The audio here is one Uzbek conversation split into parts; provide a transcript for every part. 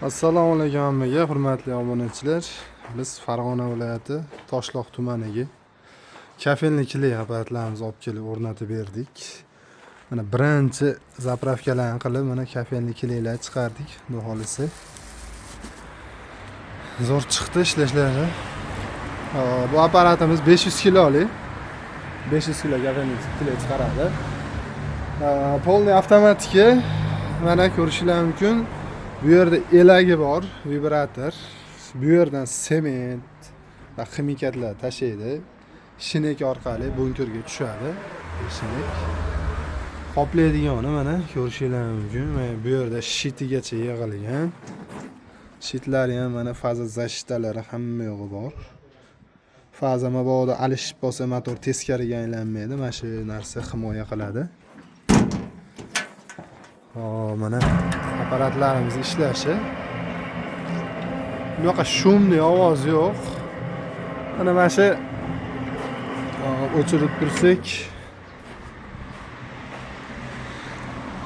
Assalomu alaykum hammaga, hurmatli obunachilar. Biz Farg'ona viloyati Toshloq tumaniga кафельный клей apparatlarimizni olib kelib o'rnatib berdik. Mana birinchi заправка larni qilib, mana кафельный клей lar chiqardik, xudo xohlasa. Zo'r chiqdi ishlashlari. Bu apparatimiz 500 kiloli. 500 kilo кафельный клей chiqaradi. Полный avtomatika, mana ko'rishinglar mumkin. Bu yerda elagi bor, vibrator. Bu yerdan sement va ximikatlar tashlaydi. Shnek orqali bunkerga tushadi. Shnek. Qoplaydigani mana ko'rishinglar mumkin. Mana bu yerda щит igacha yig'ilgan. Щит lari ham mana faza защита lari hamma yog'i bor. Faza mabodo alishib qolsa, motor teskariga aylanmaydi. Mana shu narsa himoya qiladi. Hop, mana apparatlarimiz ishlashi. Bunaqa шумный ovoz yo'q. Mana shu o'chirib tursak,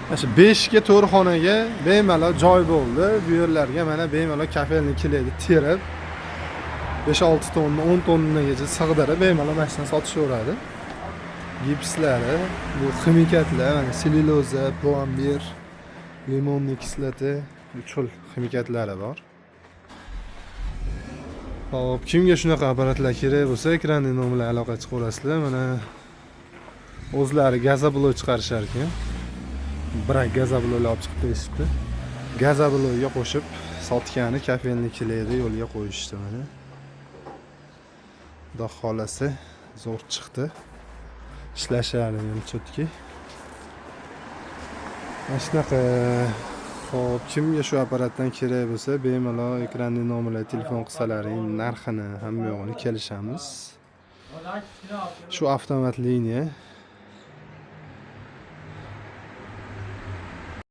mana shu 5 ga 4 xonaga bemalol joy bo'ldi. Bu yerlarga mana bemalol кафельный клей ni terib 5-6 tonna, 10 tonnagacha sig'dirib bemalol mashina sotishaveradi. Gipslari, bu ximikatlar, mana sellyuloza, plombir, лимонный kislota, uch xil ximikatlari bor. Hop, kimga shunaqa apparatlar kerak bo'lsa, ekranda nomer bilan aloqa chiqaverasizlar. Mana o'zlari газоблок chiqarishar ekan. Birak газоблок lar olib chiqib berishibdi. Газоблок ga qo'shib sotgani кафельный клей ni yo'lga qo'yishdi mana. Xudo xohlasa zo'r chiqdi. Ishlashlari ham чётко. Mana shunaqa. Xo'p, kimga shu apparatdan kerak bo'lsa, bemalol ekranda nomerlarga telefon qilsalaring, narxini hamma yo'g'ini kelishamiz. Shu avtomat liniya.